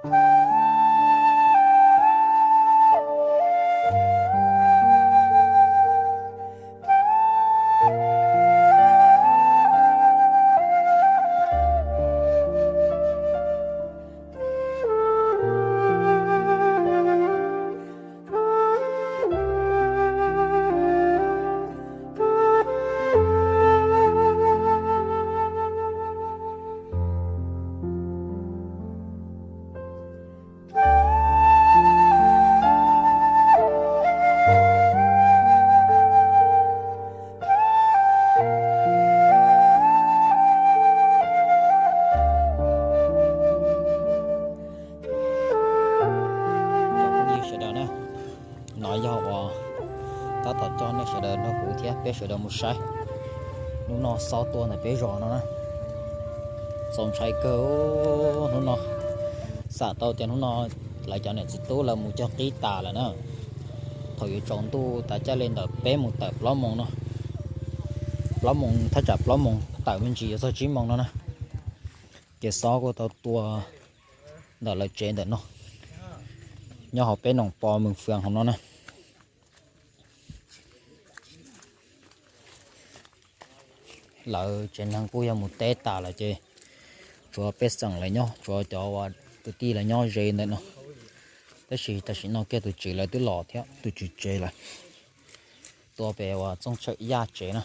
Sawv daws na, no yog uas tab tom coj nej sawv daws nrog kuv thiab peb sawv daws mus saib hnub no xob tua ntawm peb zos no na. Txaus ntshai kawg, hnub no xam tau tias hnub no lawv cov niam txiv tub lawv mus cog qib tas lawm na. Thaum yuav tsaus ntuj tas caj li ntawm peb mus tawm plaub moos no, plaub moos thaj tsam plaub moos tawm me ntsis yuav txog tsib moos no na, ces xob kuj tau tua ntawm lawv tsev ntawm no, nyob hauv peb noom pos mws fas hauv no na. Lawv tsev neeg kuj yog mus teb tas lawm ces tsuav pej xeem lawv nyob, tsuav cov uas kwv tij lawv nyob ze ntawm no. Tab sis tam sim no kiag tus tswv lawv twb los thiab, tus tswv tsev lawm, tua pem uas Txooj Tsawm Yaj tsev na.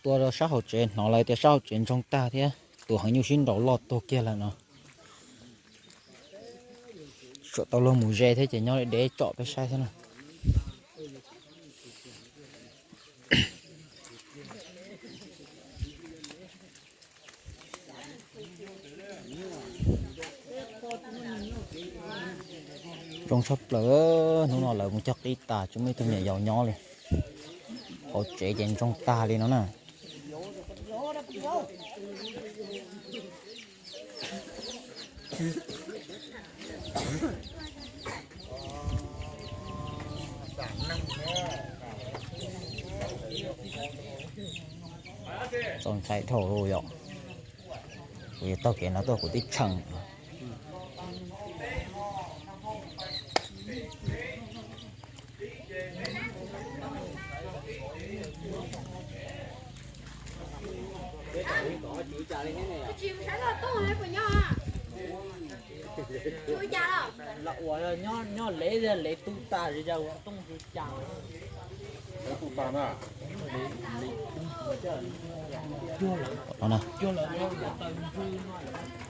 Tua rau sab hauv tsev, hnov lawv tias sab hauv tsev ntsoog tag thiab tus heev nyuj sib nraus loj tuag kiag lawm no. Tsam tau luag mus ze thiab ces nyob deb tsom peb saib thiab na. Ntsoog tshaj plaws, hnub no lawv mus cog qib tas tsis muaj ib tug niam yau nyob li. Hauv tsev ces ntsoog tag li no na. Txaus ntshai dhau yom. Kuv yuav taug kev no tuaj kuv twb tshee.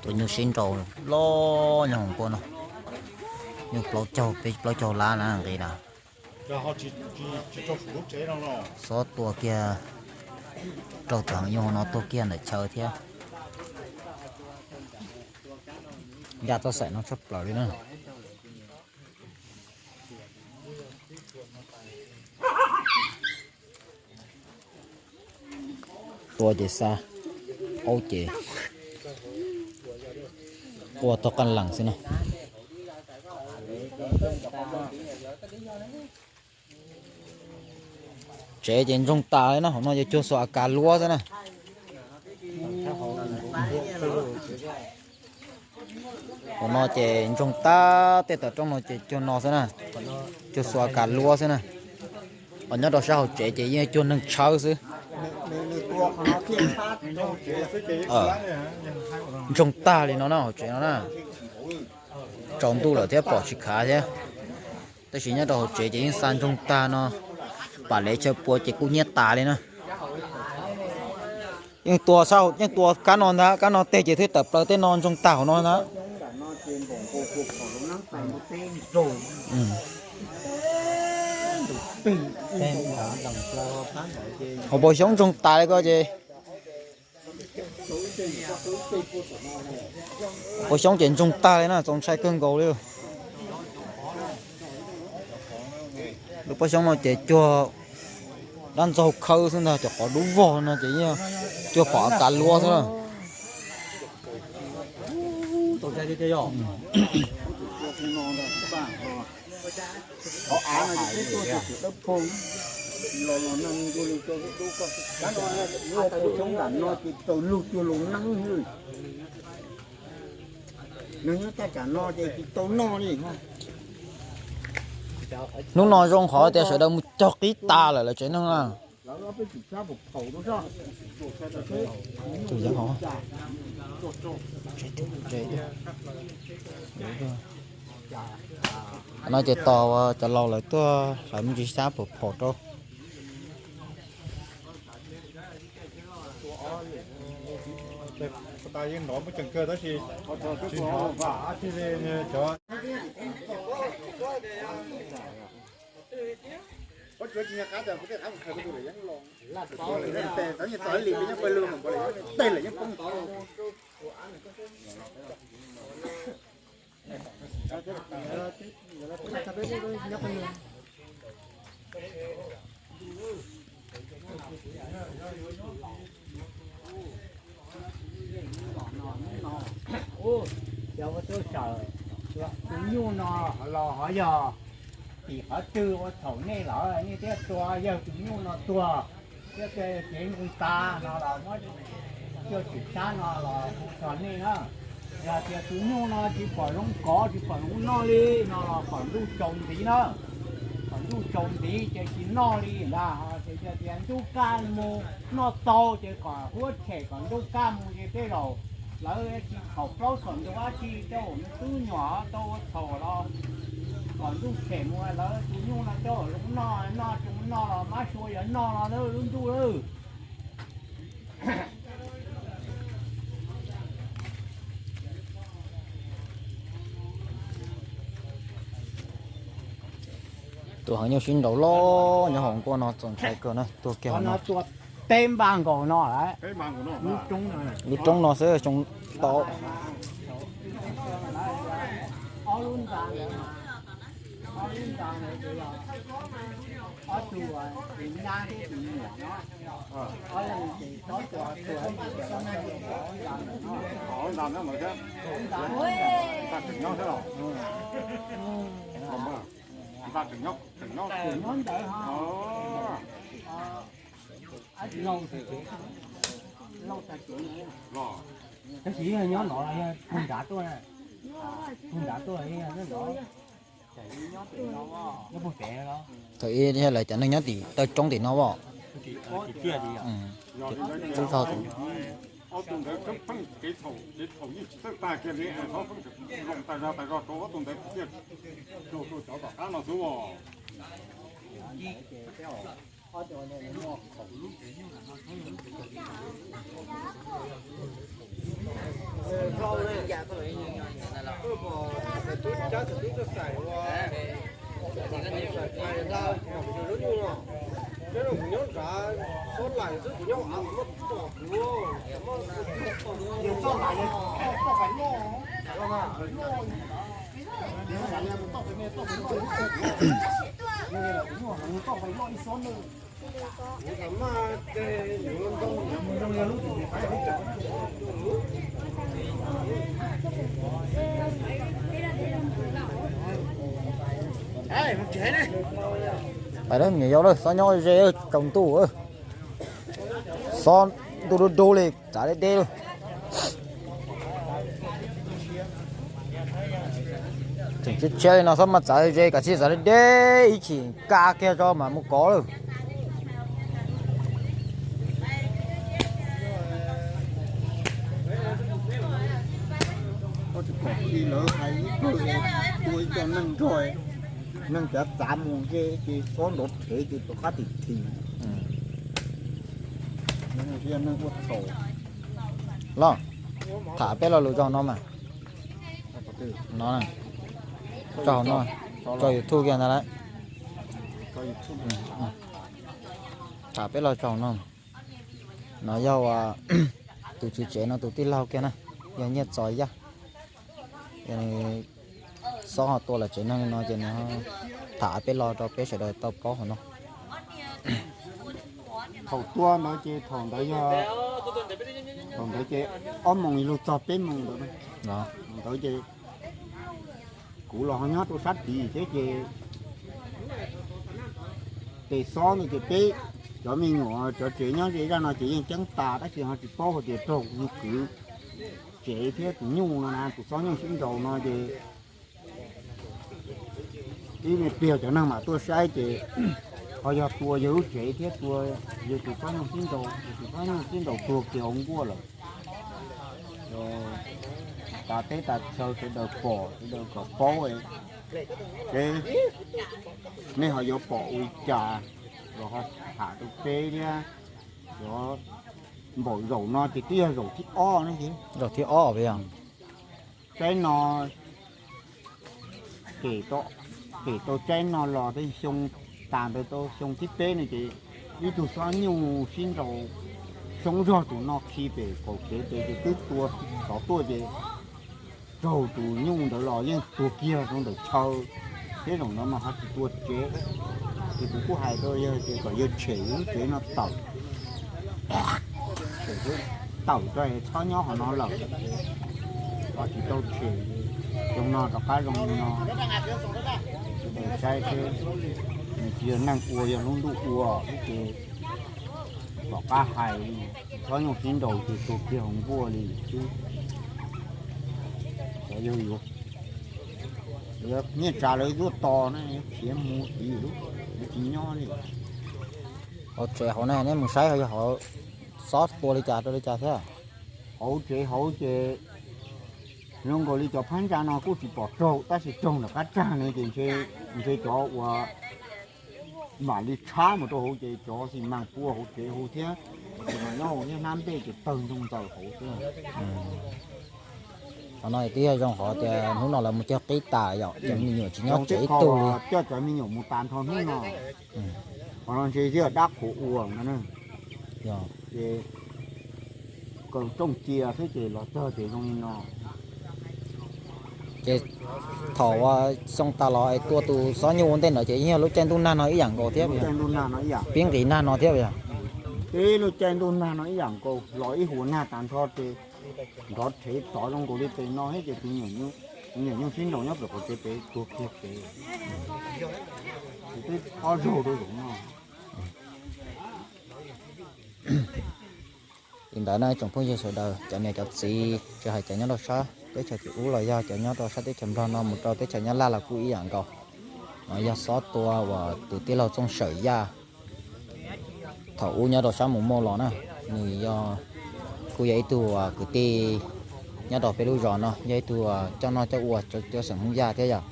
Tus nyuj sib nraus loj nyob hauv npua no, nyuj plaub caug peb plaub caug lab na nqi na. Xob tua kiag rau tus heev nyuj no tuag kiag ntawm chaw thiab. Yaj txoj xaim no tshaj plaws li na. Tua ces xa, aub ces ua tau qaj lees xwb na. Tsev ces ntsoog tas li na, hauv no ces cuag xuas a kas luab xwb na. Hauv no ces ntsoog tag, tej tawm rooj no ces cuag no xwb na, cuag xuas a kas luab xwb na. Ho nyob rau sab hauv tsev ces yeej cuag neeg tshawb xwb. Ntsoog tag li no na, hauv tsev no na. Tsaus ntuj lawm thiab pom tsis khav thiab. Tab sis nyob rau hauv tsev ces yeej xa ntsoog tag no, pam lev chaw pua ces kuj hnyiab tas li na. Yeej tua, yeej tua kab no ntag, kab no teg ces thiaj tawm plaws tej no ntsoog tag hauv no ntag. Hauv paus xyoob ntsoog tas li ko ces, paus xyoob ces ntsoog tag li na, txaus ntshai kawg nkaus li. Lub pob xyoob no ces cuag dab ntxaug khawb xwb ntag, cov qhov dub vog no ces yeej cuag phom a kas luab xwb na. Nws nyob taj tsam no ces tsis tau noj li. Hnub no zoo qhov tias sawv daws mus cog qib tas lawm lawv tsev neeg na. Tus yeeb hov. No ces tos cov laus lawv tuaj hlawv me ntsis xyab pam phom rau. Cov ua tub sawm, tus nyuj no los ho yog tim qhov twg ua txhaum nej lawm nej thiaj tua yawg tus nyuj no tuag, thiab cev nqi tas no los muab cuaj tswm sab no los hu txog nej na. Yog tias tus nyuj no tsis pom zoo kov tsis pom zoo noj li no los kom ntuj tsaus ntiv na. Kom ntuj tsaus ntiv ces tsis noj li ntag. Ces yog tias ntuj kaj mus noj tau ces kom huab tshem kom ntuj kaj mus ces tej zaum lawv tsis txhaum plaub txhaum ntug dab tsi tej zaum nws twb nyuam tau ua txhaum los kom ntuj tshem mus lawv tus nyuj no tej zaum zoo noj, noj tsis noj los mab sua yuav noj los lub ntuj lawm. Tus heev nyuj sib nraus loj nyob hauv nkuaj no txaus ntshai kawg na, tuag kiag hauv no. Peb npaj nkaus no lawm. Lub roob no xwb xyoo tau. Tab sis nyob no, nyob nrad tuaj, nrad tuaj, nyob pem. Thaum ub lawv cov neeg nyob tim taw roob tim no as. Ob tug ntawd pheej kev txhaum, kev txhaum yeej tsis txawj tag kiag li, txhob pheej zoo tas zog tas zog rau ob tug ntawd tiag, rau rau cov tom qab no xwb as. Pais lawm, me nyuam yaus lawm, xob nyob ze tsaus ntuj, xob ntuj dub dub li txav deb deb lawm. Tseem tshiab tshiab li no xob mas txav ze, kav tsij txav deb deb ib chim kaj kiag tso mas mus kov lawm. Koj tsis pom khi lawv hais ib pawg tua ib co neeg nrog, neeg cav txav mus ze ces xob nrov phev ces rov qab tim tim. Neeg ua txhaum. Los, tham peb lo lus tso no mas. No, tso no, tso YouTube kiag ntag lauj. Tham peb lo tso no. No yog tus tswv tsev no tus tij laug kiag na, yog Nyiaj Txos Yaj. Xob ho tua lawv tsev neeg li no ces nws tham peb lo rau peb sawv daws tau paub hauv no. Thaum tua ntawd ces thaum ntawd yog, thaum ntawd ces ob moos ib lug txog peb moos ntawd. Ntawd ces kuv los ho nyob rau sab tid thiab ces tes xob ntawd ces peb cov me nyuam cov tsev nyob ze zaj no ces yeej ceeb tas tab sis ho tsis paub hais tias raug yus kwv tsev thiab tus nyuj no na, tus xob nyuj sib nraus no ces ib me pliag cov neeg mam tuaj saib ces ho yog tua yawg lub tsev thiab tua yawg tus xob nyuj sib nraus, tus xob nyuj sib nraus tuag kiag hauv nkuaj lawm. Tas teb tas chaw sawv daws pom sawv daws kom paub es nej ho yuav pom ua li cas los ho tham rau peb thiab. Cov npaum zaum no ces twb yog zaum thib ob ne. Zaum thib ob os. Tsaib no, pem tau tsaib no los tej xyoo, tas ntawd tau xyoo thib peb no ces ib tug xob nyuj sib nraus xyoob zog tus no khi pem kaum tsev ces twb tua tov tuaj ces raug tus nyuj ntawd los yeej tuag kiag rau ntawm chaw. Thiab zaum ntawd mas ho tsis tua tsev, ces kuv kuj hais rau yawg tias kom yawg tshem yawg lub tsev no tawm, tawm rau es txhob nyob qhov no lawm. Los tsis tau tshem, zoo no rov qab zoo li no. Sawv daws saib seb, nws tsis yog neeg ua, yog lub ntuj ua xwb ces tom qab hais li, txhob nyuj sib nraus ces tuag kiag hauv nkuaj li xwb. Cov yawg yuav, yuav nyiaj tsa lawv yuav tos na, yuav khiav mus tid lub, yuav tsis nyob li. Hauv tsev hauv na neb mus saib ho yog hauv xob tua li cas rau li cas thiab? Hauv tsev hauv ces zoo nkaus li cov phab ntsa no kuj tsis pom raug tab sis raug nram qab tsag ne ces ntshe cov uas mam li tshab mus rau hauv ces cov xi mas pua hauv tsev hauv thiab, cov xi mas nyob hauv thiab hnab npej ces tawg ntoo ntxaws hauv xwb. Qhov no twb yog zoo qhov tias hnub no lawv mus cog qib tas yom, cov me nyuam tsis nyob tsev ib tug li. Coj cov me nyuam mus tas nrho hnub no. Qhov no ntshe yog dab qhuav ua no na. Ces kaw rooj cia xwb ces los txog ces zoo li no. Ces thaum uas xyoo tas los es tua tus xob nyuj ua ntej ntawd ces yeej yog lub caij ntuj nag no ib yam nkaus thiab, pib nqis nag no thiab yog. Pib lub caij ntuj nag no ib yam nkaus los ib huas nag tas nrho ces nrov rhev tov zoo nkaus li tes no thiab ces tus me nyuam nyuj sib nraus nyob pem qhov tsev pem tuag kiag pem. Ces twb ob zaug rau zaum no. Li ntawd na tsoom phooj ywg sawv daws, cov niam cov txiv, tsis hais cov nyob rau sab teb chaws tim ub los yog cov nyob rau sab teb chaws Nplog no mus rau teb chaws Nyab Laj los kuj ib yam nkaus. No yog xob tua uas tus tij laug Txooj Sawm Yaj thaum ub nyob rau sab Mus Muaj los na, nws yog, kuj yog ib tug kwv tij nyob rau peb lub zos no, yog ib tug coj noj coj ua cov xeem Hmoob Yaj thiab yom.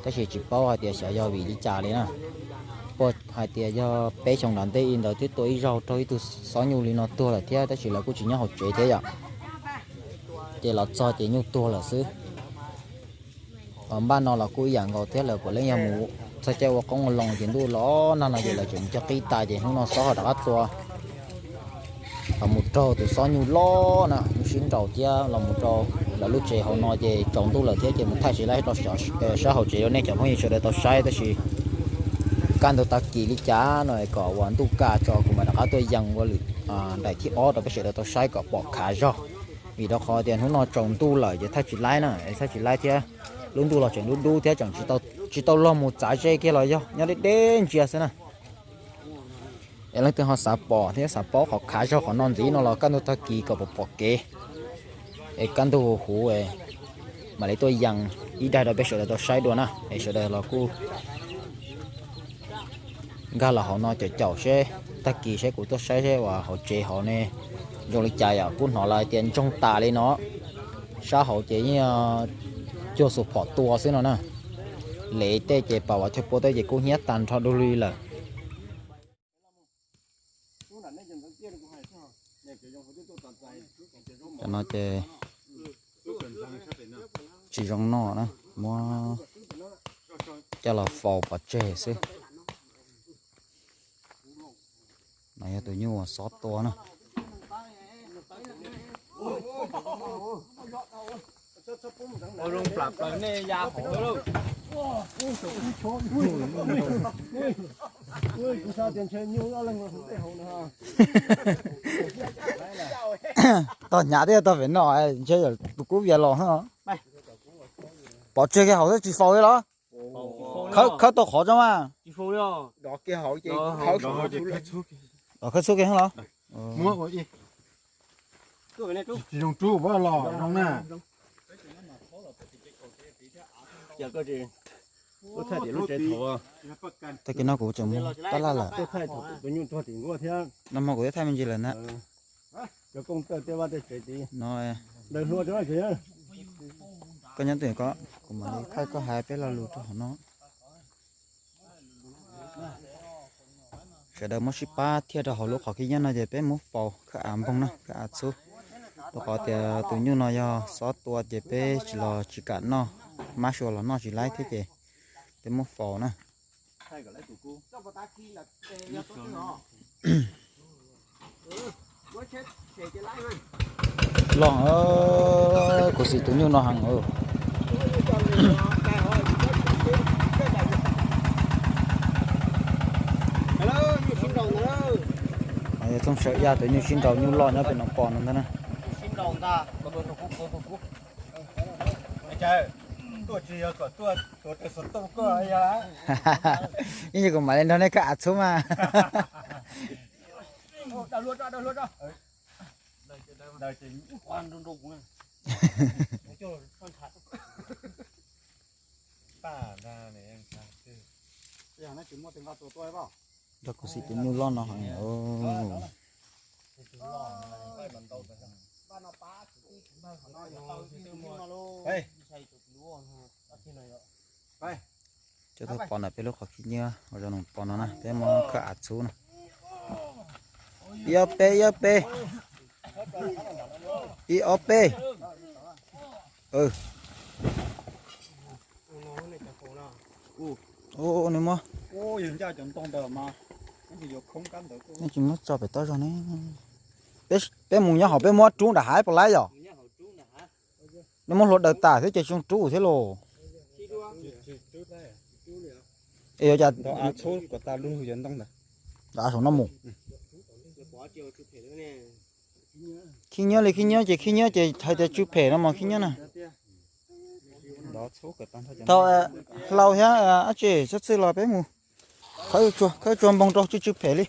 Tab sis tsis paub hais tias xyov yog vim li cas li na. Puas hais tias yog peb xyoo nram ntej ib ntawd twb tua ib zaug raug ib tug xob nyuj li no tuag lawm thiab tab sis lawv kuj tsis nyob hauv tsev thiab yom. Ces los txog ces nyuj tuag lawm xwb. Npaj no los kuj ib yam nkaus thiab, lawv puav leej yog mus txog caij ua qoob ua loo ces ntuj los nag no ces lawv tseem mus cog qib tas ces hnub no xob ho rov qab tua los mus raug tus xob nyuj loj na, nyuj sib nraus thiab los mus rau lawv lub tsev hauv no ces tsaus ntuj lawm thiab ces mus thaij tsis laib rau sab hauv tsev rau nej cov phooj ywg sawv daws tau saib tab sis kaj ntug tag kis li cas no kom uas ntuj kaj tso kuv mam rov qab tuaj yees ua lwm daim thib ob rau peb sawv daws tau saib kom pom khav zog. Vim rau qhov tias hnub no tsaus ntuj lawm ces thaij tsis laib na, thaij tsis laib thiab lub ntuj los tseem dub dub thiab tseem tsis tau los mus txav ze kiag los yog nyob deb deb ntsia xwb na. Es leej twg ho xav pom thiab xav paub qhov khav zog qhov no ntxiv no los kaj ntug tag kis kom pom pom kev es kaj ntug huv mam li tuaj yees ib daim rau peb sawv daws tau saib dua na. Es sawv daws los kuj nkag los hauv no caum caum seb tag kis seb kuv tuaj saib seb uas hauv tsev hauv ne zoo li cas yom. Kuj hnov lawv hais tias ntsoog tas li no, sab hauv ces yeej cuag xuas phom tua xwb no na. Lev tej ces pam uas chaw pua tej ces kub hnyiab tag nrho dua li lawm. Cov no ces tsis zoo noj na, muab coj los faus pov tseg xwb. No yog tus nyuj uas xob tua na. Tog hnyav thiab tog pem no ntshe yog tus kub vias los. Pov tseg kiag hauv xwb tsis faus li los? Khawb tau qhov tso mas. Khawb txhub kiag los? Tsis zoo rub, los zoo na. Tag kis no kuv tseem mus taj laj lawm. Nag hmo kuv twb thaij me ntsis lawm na. No, koj nyob twj ywm, kuv mam li thaij koj hais peb lo lus rau hauv no. Sawv daws muab sib pab thiaj rau hauv lub qhov khib nyiab no ces peb muab faus khawb av npoog na, khawb av txhub. Rau qhov tias tus nyuj no yog xob tua ces peb tsis los tsis kam noj, mab sua los noj tsis laib thiab ces peb muab faus na. Loj, kuv xim tus nyuj no heev. Yog Txooj Sawv Yaj tus nyuj sib nraus nyuj loj nyob pem no pom no ntag na. Ib yam kuv mam li nrog nej khawb av txhub mas. Rau kuv xim tus nyuj loj no heev. Coj tuaj pov ntawm peb lub qhov khib nyiab uas zoo no pom no na, peb muab khawb av txhub na. Ib ob peb, ib ob peb, ib ob peb. Nws muab, nej tsis muab tso pem toj zog ne. Peb mus nyob hauv peb muab rub nram hav puas laib yom? Nws muab hlua daws tas thiab ces tsis zoo rub thiab los. Es yuav cas, av saum no mus. Khib nyiab li khib nyiab ces khib nyiab ces hais tias tsw phem no mas khib nyiab na. Thaum hlau thiab dab tsi txhob txhij los peb mus khawb tsuag npoog rau tsw tsw phem li.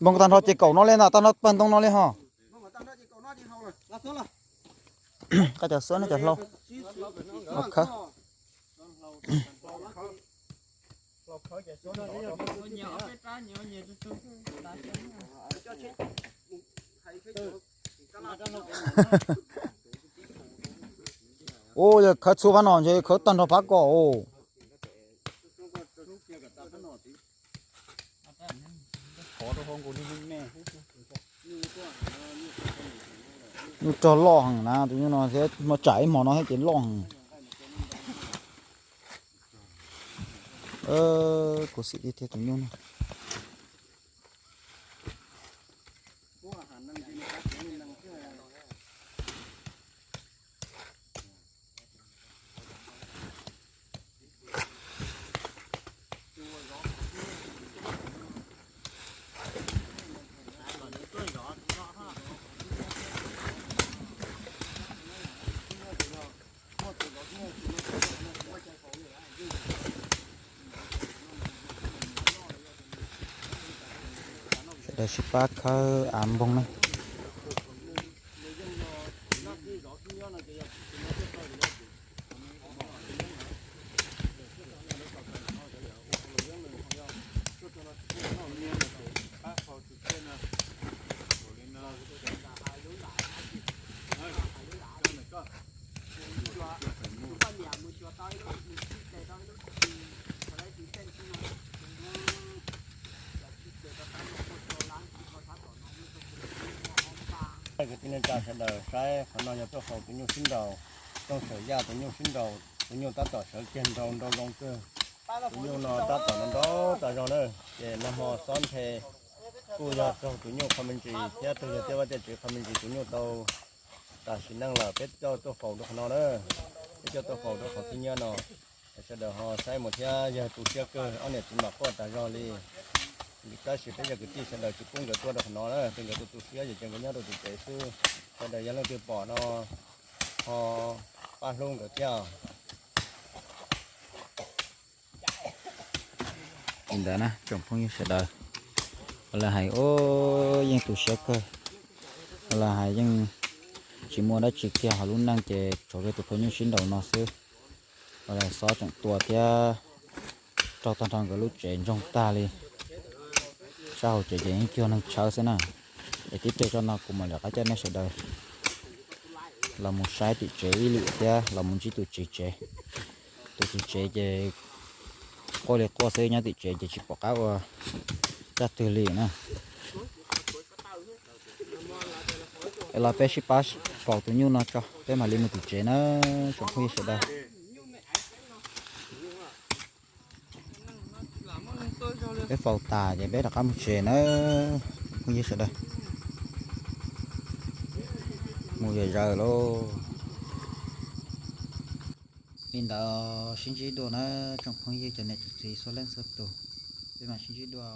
Npoog tag nrho ces kaum no li ntag, tag nrho pawg ntoo no li ho. Koj cov xuab no cov hlau. Khawb. Ua yog khawb txhub phab no ntshe khawb tag nrho phab ko os. Nyuj rog loj heev na, tus nyuj no thiab hmo tsam ib hmo no thiab ces loj heev. Kuv xim tiag tiag tus nyuj no. Sawv daws sib pab khawb av npoog na. Kwv tij neej tsa sawv daws saib, qhov no yog tuaj faus tus nyuj sib nraus, Txooj Sawv Yaj tus nyuj sib nraus, tus nyuj tab tom sawv kiag nraus nraus zoo kawg. Tus nyuj no tab tom nraus nraus tas zog na, ces nag hmo xob nthe kuj yog raug tus nyuj qho me ntsis thiab raug yog tej vaj tej tsev qho me ntsis tus nyuj tau tas sim neej lawm, peb coj tuaj faus rau qhov no na, peb coj tuaj faus rau qhov khib nyiab no. Sawv daws ho saib mus thiab, yog tu siab kawg, ob niam txiv mam quaj tas zog li. Tab sis peb yog kwv tij sawv daws tsis pub nkawd tuaj rau qhov no na, ces nkawd tu tu siab ces nkawd nyob rau tim tsev xwb. Sawv daws yog leej twg pom no ho pab hlub nkawd thiab. Li ntawd na tsoom phooj ywg sawv daws, Lawv hais ub yeej tu siab kawg, lawv hais yeej tsis muaj dab tsi kiag hauv lub neej ces tshuav kiag tus phaw nyuj sib nraus no xwb. Lawv xob tseem tua thiab raug tag nrho nkawd lub tsev ntsoog tag li. Sab hauv tsev ces yeej cuag neeg tshawb xwb na. Es tib pliag tso no kuv mam li rov qab coj nej sawv daws los mus saib tim tsev ib lwm thiab los mus ntsib tus tswv tsev. Tus tswv tsev ces quaj li quaj xwb, nyob tim tsev ces tsis pom qab ua zaj twg li na. Es los peb sib pab faus tus nyuj no tso peb mam li mus tim tsev na tsoom phooj ywg sawv daws. Peb faus tas ces peb rov qab mus tsev na tsoom phooj ywg sawv daws. Mus zom zaws lauj. Li ntawd sib ntsib dua na tsoom phooj ywg cov niam txiv txhua leej txhua tus, peb mam sib ntsib dua.